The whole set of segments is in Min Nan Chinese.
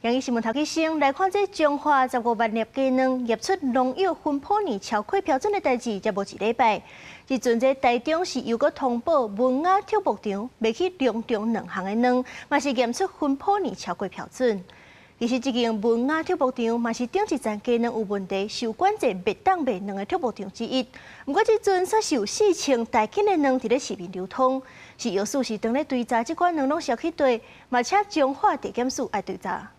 央視新聞頭起先來看，這彰化15萬粒雞卵驗出農藥芬普尼超過標準的代誌，才無一禮拜。這陣這台中市又閣通報文雅畜牧場賣去農場兩項的卵，嘛是驗出芬普尼超過標準。其實這間文雅畜牧場嘛是頂一層雞卵有問題，受管制袂當賣卵的畜牧場之一。毋過這陣煞是有4000台斤的卵佇咧市面流通，食藥署是當咧追查這款卵攏銷去佗，嘛請彰化地檢署愛追查。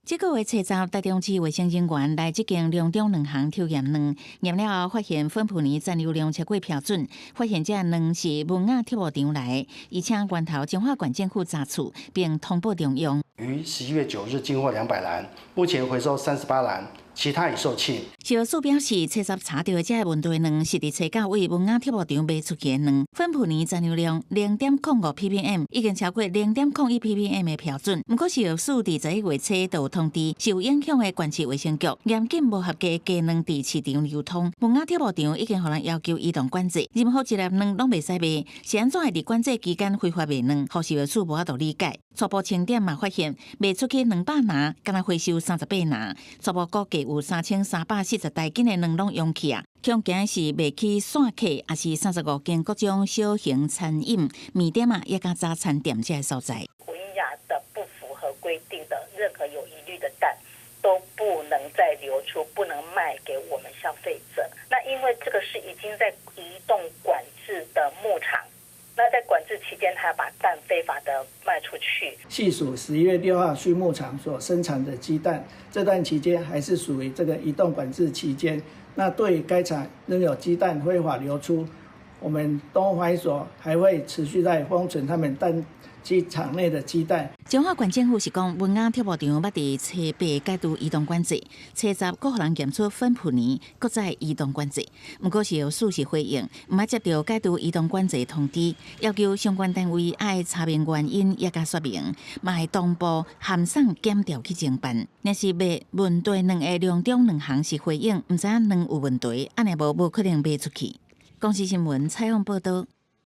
這個月初十，台中市衛生人員來這間農場兩行抽驗卵，驗了後發現芬普尼殘留量超過標準，發現這卵是文雅畜牧場來，伊請源頭彰化縣政府查處，並通報中央。於11月9日進貨200籃，目前回收38籃。其他已售罄。食藥署表示，初十查著的這个問題卵是佇初九為文雅畜牧場賣出去的卵，芬普尼殘留量0.05 ppm，已經超過0.01 ppm 的標準。毋過食藥署佇11月初就有通知受影響的縣市衛生局，嚴禁無合格雞卵佇市場流通。文雅畜牧場已經予人要求移動管制，任何一粒卵攏袂使賣。是按怎會佇管制期間非法賣卵，予食藥署無法度理解。初步清點嘛發現賣出去200籃，敢若回收38籃。初步估計有3340台斤的卵攏用去啊！恐驚是賣去散客，抑是35間各種小型餐飲、麵店啊，抑佮早餐店這个所在。無營養的不符合規定的任何有疑慮的蛋都不能再流出，不能賣給我們消費者。那因為這個是已經在移動管制的牧場。那在管制期間，他要把蛋非法的賣出去。係屬11月6號畜牧場所生產的雞蛋，這段期間還是屬於這個移動管制期間。那對該場仍有雞蛋非法流出，我們動物防疫所還會持續在封存他們蛋雞場內的雞蛋。彰化縣政府是講，文雅畜牧場捌佇初八解除移動管制，初十閣予人驗出芬普尼，閣再移動管制。毋過食藥署是回應，毋捌接著解除移動管制通知，要求相關單位愛查明原因，抑佮說明，嘛會同步函送檢調去偵辦。若是賣問題卵的農場兩行是回應，毋知影卵有問題，按呢無無可能賣出去。公視新聞採訪報導。